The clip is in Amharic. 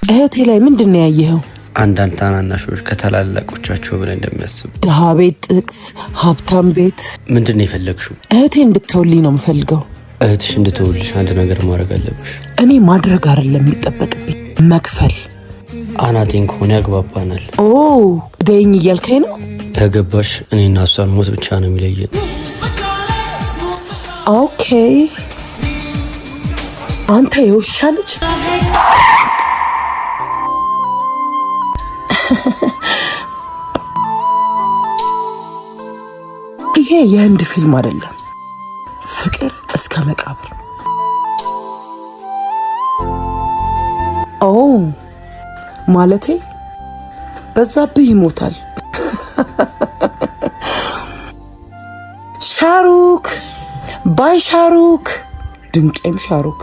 እህቴ ላይ ምንድን ነው ያየኸው? አንዳንድ ታናናሾች ከታላላቆቻቸው በላይ እንደሚያስቡ። ድሃ ቤት ጥቅስ፣ ሀብታም ቤት። ምንድን ነው የፈለግሽው? እህቴ እንድተውልኝ ነው የምፈልገው። እህትሽ እንድትውልሽ አንድ ነገር ማድረግ አለብሽ። እኔ ማድረግ አይደለም የሚጠበቅብኝ፣ መክፈል። አናቴን ከሆነ ያግባባናል። ኦ ደኝ እያልከኝ ነው? ከገባሽ እኔና እሷን ሞት ብቻ ነው የሚለየን። Okay፣ አንተ የውሻ ልጅ። ይሄ የህንድ ፊልም አይደለም። ፍቅር እስከ መቃብር። ኦ ማለቴ በዛብህ ይሞታል። ሻሩክ bye ሻሩክ፣ ድንቄም ሻሩክ።